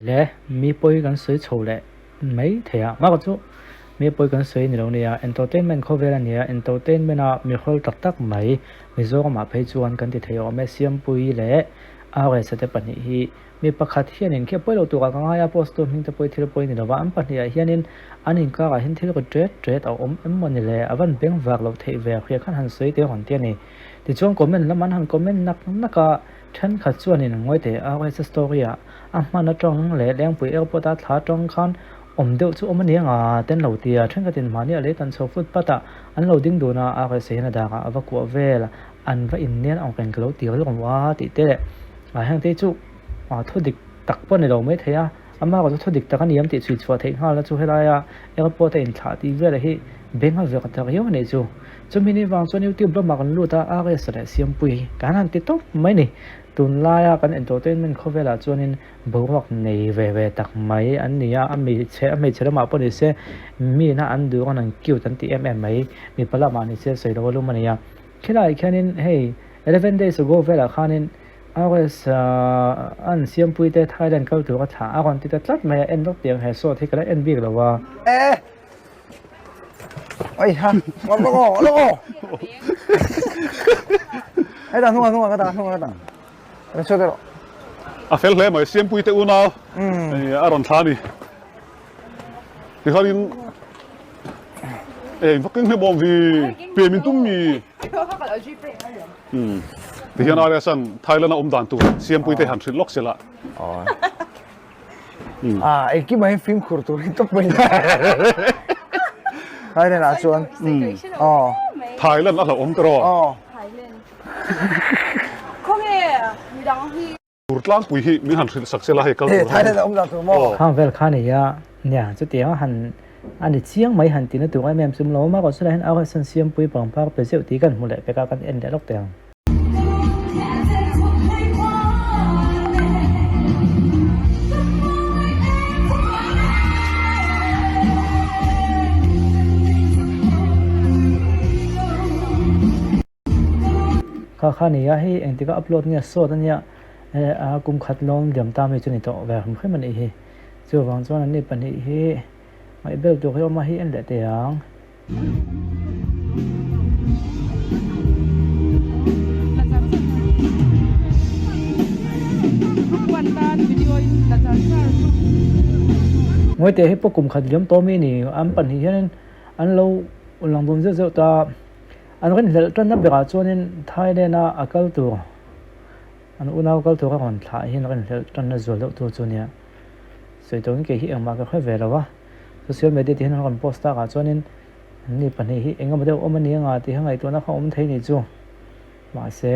Le, mi pawi kan sawi chho leh mai thei a, mah chu mi pawi kan sawi ni lo nia, entertainment khawvel a nia, entertainment a mi hawl tak tak mai Mizoramah phei chuan kan ti thei awm e, Siampuii leh RSa te pahnih hi mi pakhat hianin khi a pawi lo turah ka ngai a, post tu hming te pawi thil pawi ni lova, an pahnih ah hianin an inkarah hian thil ri ṭet ṭet a awm em maw ni le, a van beng vak loh theih ve hria khan han sawi teh rawn ti a ni. Tichuan comment lam an han comment nak nak a. Thenkhat chuanin ngawi teh a RSA story ah a hman atang leh Lengpui airport a thla atang khan awm deuh chu awm a nia nga ten lo ti a, thenkhatin mahni a lei tan chho footpath ah an lo ding dun a, RSA hian a dak ah a va kuah vel a, an va innial ang reng ka lo ti rilru a tih te leh ah heng te chu thu dik tak pawh a ni lo maithei a, ama erawh chu thu dik tak a ni em tih chhui chhuah theih nghal a chu helai a airport a inthlah tih vel hi beng a vek ta riau a nih chu. Chumi ni vang chuan YouTube lamah kan lut a, RS leh Siampuii kan han ti tawp mai ni. Tunlaia kan entertainment khawvelah chuanin boruak nei ve ve tak mai an ni a, a hmeichhe a hmeichhe lamah pawh ni se mina an duh rawn an cute an ti em em mai, mipa lamah ni se sawi lo a lum a ni a. Khilaiah khianin hei eleven days ago velah khanin RS an Siampuii te Thailand kal tur a thlah a rawn ti ta tlat mai a, en lawk tih ang he sawt hi ka la en bik lo a. Oi ha, loko, loko. Hei ta hnungah hnungah ka ta hnungah ka ta. Ka chhuat erawh. A fel hle mai Siampui te unau a rawn thla a ni. Tikhanin eng vak eng hle bawm vi pe min tum mi. Tihian RS-an Thailand a awm dan tur Siampui te han hrilh lawk sela. Ah, engkim ah hian fimkhur tur hi tawp mai. Thailand ah chuan. Aw. Thailand a hlauhawm tawh. Aw. Thailand. Khawnge midang hi. Tur tlangpui hi min han hrilh sak sela hei kal tur. Thailand a awm dan tur maw? Khang vel kha nei a, nia chutiang a han a ni chiang mai han tina tur em em chu lo mah kawh hian RSN siampui pangpar pe zeuh tih kan hmu leh pek a kan en leh lawk teh ang. Kha kha nia hei engtikah upload nge sawt ania a kum khat lawm diam ta mai chu ni tawh ve hrim hrim anih hi chuvang chuan an ni pahnih hi ngaihbel tur hi awm a hei en leh teh ang. Ngawite hi pawh kum khat liam tawh mi a ni an pahnih hianin an lo lang dun zeuh zeuh ta an rinhlelh tanna berah chuanin Thailand a a kal tur an unau kal tur a rawn thlah hian rinhlelh tanna zual deuh tur chu a nia sawi tawhin kei hi engmah ka hre ve lo a. Social media tih hian an rawn post tak ah chuanin anni pahnih hi eng emaw deuh awm a ni anga tih kha ngaihtuahna kha awm thei ni chu. Mahse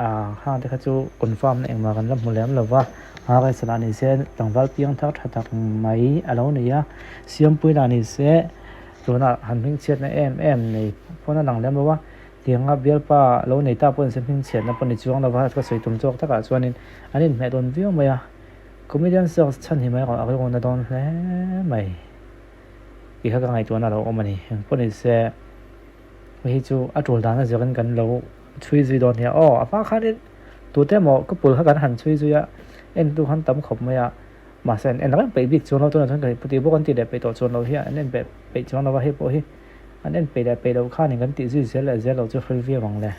ah khang te kha chu confirm na engmah kan la hmu lem lo va, RS lah ni se tlangval piang thar tha tak mai a lo ni a, Siampui lah ni se tunah han hmingchhiatna em em nei pawn a lang lem lo a, tianga bialpa lo nei ta pawh ni se hmingchhiatna pawh ni chuang lo va ka sawi tum chawk takah chuanin an inhmeh dawn viau mai a. Comedian search chhan hi mai erawh a rilru na dawn hle mai tih kha ka ngaihtuahna a lo awm a ni. Engpawh ni se hei hi chu a tul dan a zirin kan lo chhui zui dawn nia. Aw a hma khanin tute emaw ka pul kha kan han chhui zui a, entu khan tam khawp mai a, mahse an en reng peih bik chuan lo tunah chuan ka tih bawk an tih leh peih tawh chuan lo hi an en peih chuang lo a, hei pawh hi an en peih leh peih loh khanin kan tih zui zel leh zel loh chu hril viau ang le.